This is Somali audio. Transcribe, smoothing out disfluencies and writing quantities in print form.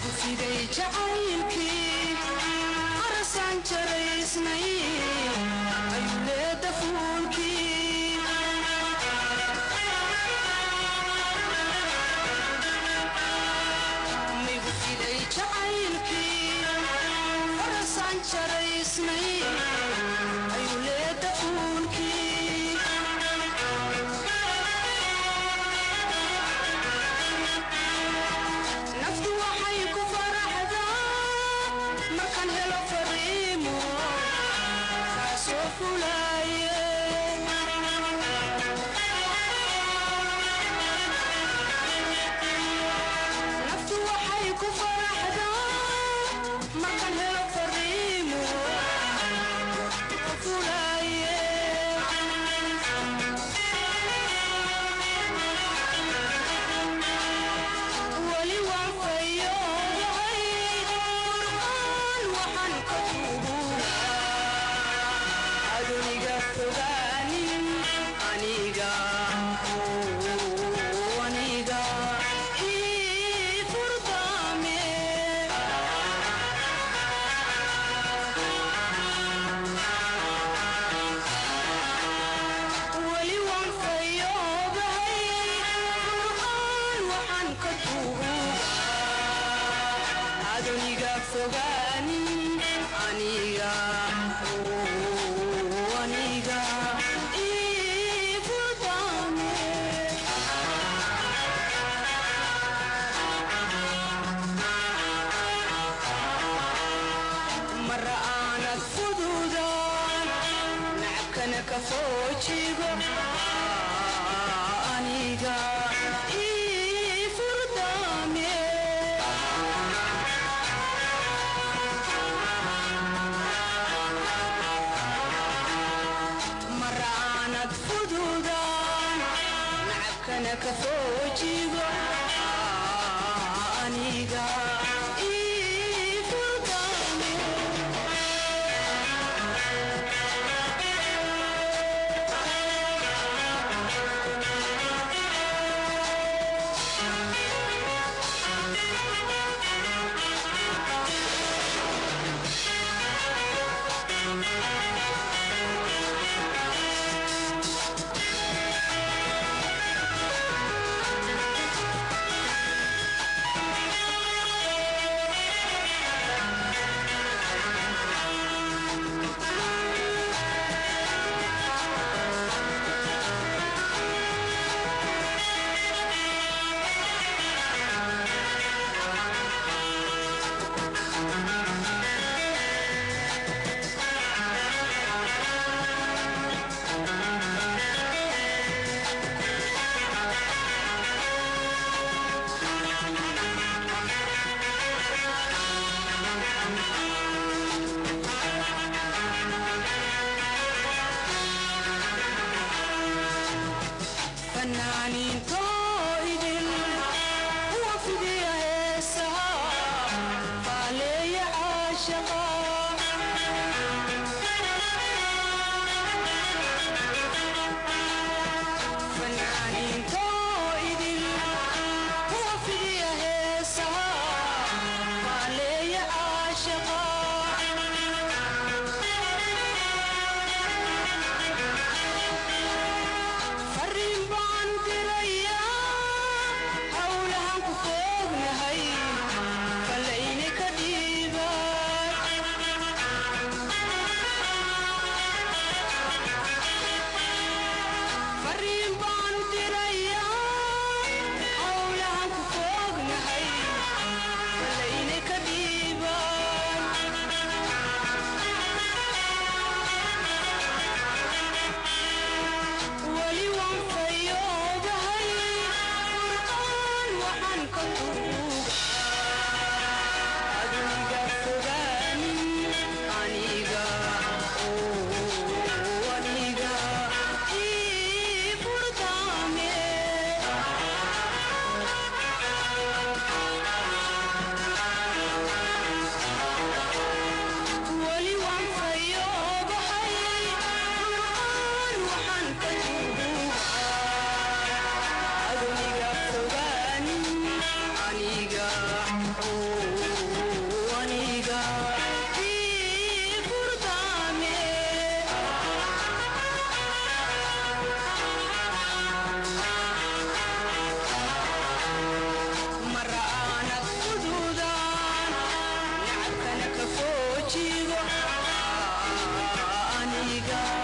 Maygu fiday jacaylkii farasaan jaraysnay ayuu leeda fuulkii. Maygu fiday jacaylkii farasaan jaraysnay ayuu leeda fuulkii. Naftu waxay ku faraxdaa markaan helo fariimo kaasoo fulaaye. Naftu waxay ku faraxdaa markaan helo fariimo fulaaye. Weli waan fayoobahay qur'aan waxaan ka tuugaa adoniga fogaanin aniga aniga ii furdaame. Weli waan fayoobahay qur'aan waxaan ka tuugaa adoniga fogaanin aniga aniga ii furdaame. Mara aanad fududaan nacabkana ka foojigo aniga ii furdaame. Mara aanad fududaan nacabkana ka foojigo aniga ii furdaame. Fanaaniintoo idil kuwa fidiya heesaha faaleeya caashaqa. Fanaaniintoo idil kuwa fidiya heesaha faaleeya caashaqa. Fariin baan dirayaa howlahan ku foognahay falayne ka dhiibay. Fariin baan dirayaa howlahan ku foognahay falayne ka dhiibay. Weli waan fayoobahay qur'aan waxaan ka tuugaa adoniga fogaanin aniga aniga ii furdaame. Weli waan fayoobahay qur'aan waxaan ka tuugaa adoniga fogaanin aniga. Hayga.